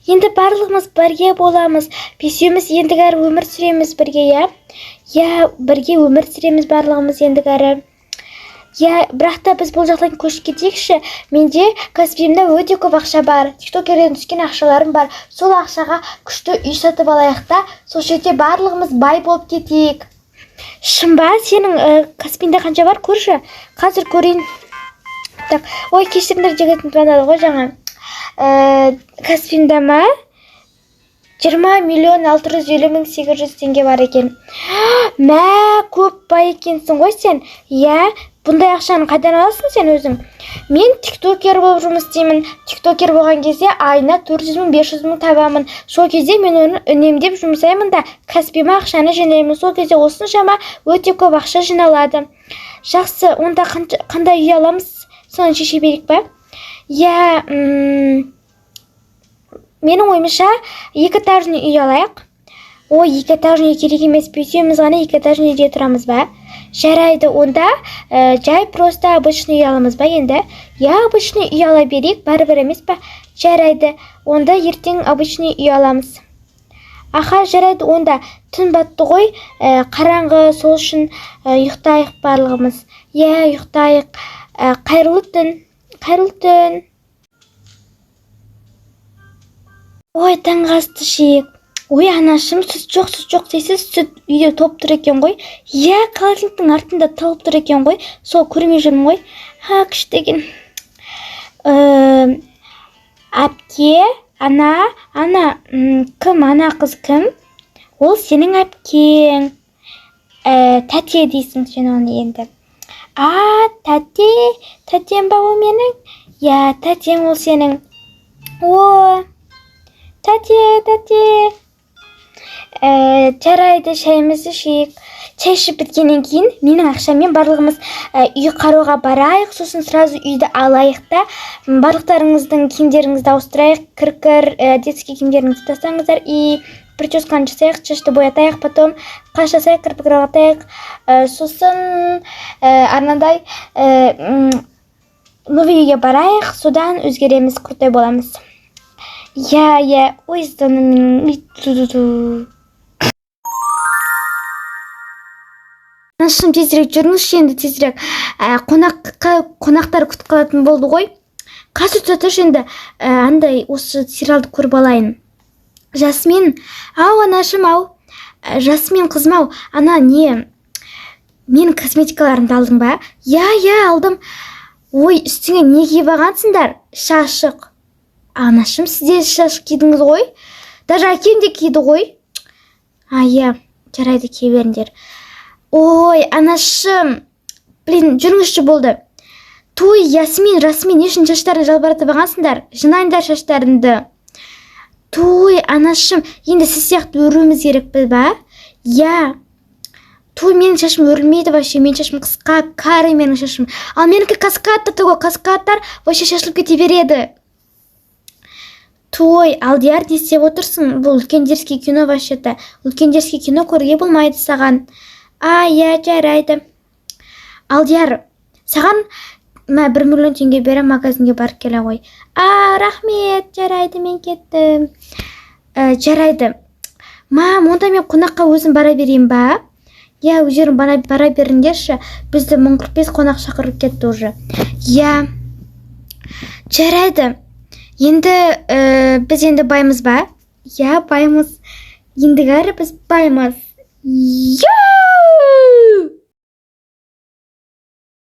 Енді барлығымыз бірге боламыз. Бесеуміз ендігәрі өмір сүреміз бірге, иә? Иә, бірге өмір сүреміз барлығымыз ендігәрі. Иә, бірақ та біз бұл жақтан көшіп кетейікші. Менде Каспиімде өте көп ақша бар. Тиктокерден түскен ақшаларым бар. Сол ақшаға күшті үй сатып алайық та, сол жерде барлығымыз бай болып кетейік. Шын ба? Сенің Каспиіңде қанша бар? Көрші. Қазір көрейін. Так, ой, кешіріңдер, жігітім звондады ғой жаңа. Каспиімде ма? 20 миллион 650 мың 800 теңге бар екен. Мә, көп бай екенсің ғой сен. Иә, бұндай ақшаны қайдан аласың сен өзің? Мен тиктокер болып жұмыс істеймін. Тиктокер болған кезде айына 400 мың, 500 мың табамын. Сол кезде мен оны үнемдеп жұмсаймын да, Каспиіме ақшаны жинаймын. Сол кезде осыншама өте көп ақша жиналады. Жақсы, онда қандай үй аламыз? Соны шеше берейік па? Иә, менің ойымша, екі этажный үй алайық. Ой, екі этажный үй керек емес, бесеуміз ғана екі этажный үйде тұрамыз ба? Жарайды, онда жай просто обычный үй аламыз ба енді? Иә, обычный үй ала берейік, бәрібір емес па? Жарайды, онда ертең обычный үй аламыз. Аха, жарайды, онда түн батты ғой, қараңғы, сол үшін ұйықтайық барлығымыз. Иә, ұйықтайық. Қайырлы түн, қайырлы түн. Ой, таңғы асты ішейік. Ой, анашым, сүт жоқ, сүт жоқ дейсіз, сүт үйде толып тұр екен ғой. Иә, холодильниктің артында толып тұр екен ғой. Сол көрмей жүрмін ғой. Ха, күшті екен. Әпке, ана, ана, кім, ана қыз кім? Ол сенің әпкең. Тәте дейсің сен оны енді. А, тәте, тәтем ба ол менің? Иә, тәтең ол сенің. О, тәте, тәте. Жарайды, шайымызды ішейік. Шай ішіп біткеннен кейін менің ақшаммен барлығымыз үй қарауға барайық, сосын сразу үйді алайық та, барлықтарыңыздың киімдеріңізді ауыстырайық, кір-кір, детский киімдеріңізді тастаңыздар и прическаны жасайық, шашты боятайық, потом қас жасайық, кірпік жалғатайық, сосын арнандай новый үйге барайық, содан өзгереміз, крутой боламыз. Иә, иә, ой, менің. Ту-ту-ту. Анашым, тезірек жүріңізші енді, тезірек. Қонаққа қонақтар күтіп қалатын болды ғой. Қазір тұра тұршы енді, андай осы сериалды көріп алайын. Жасмин, ау, анашым, ау. Жасмин қызым, ау, ана не, менің косметикаларымды алдың ба? Иә, иә, алдым. Ой, үстіңе не киіп алғансыңдар? Шашық. Анашым, сіз де шашық кидіңіз ғой. Даже әкем де киді ғой. А, иә, жарайды, кие беріңдер. Ой, анашым, блин, жүріңізші болды. Той, Ясмин, Жасмин, не үшін шаштарын жалбыратып алғансыңдар? Жинаңдар шаштарыңды. Той, анашым, енді сіз сияқты өруіміз керек пе ба? Иә. Той, менің шашым өрілмейді вообще, менің шашым қысқа, каре менің шашым. Ал менікі каскад та ғой, каскадтар вообще шашылып кете береді. Той, Алдияр, не істеп отырсың? Бұл үлкен дерзкий кино вообще-то. Үлкен дерзкий кино көруге болмайды саған. А, иә, жарайды. Алдияр, саған мә 1 миллион теңге беремін, магазинге барып келе ғой. А, рахмет, жарайды, мен кеттім. Жарайды. Мам, онда мен қонаққа өзім бара берейін ба? Иә, өздерің бара беріңдерші. Бізді 1045 қонақ шақырып кетті уже. Иә. Жарайды. Енді біз енді баймыз ба? Иә, баймыз. Ендігәрі біз баймыз. Иә!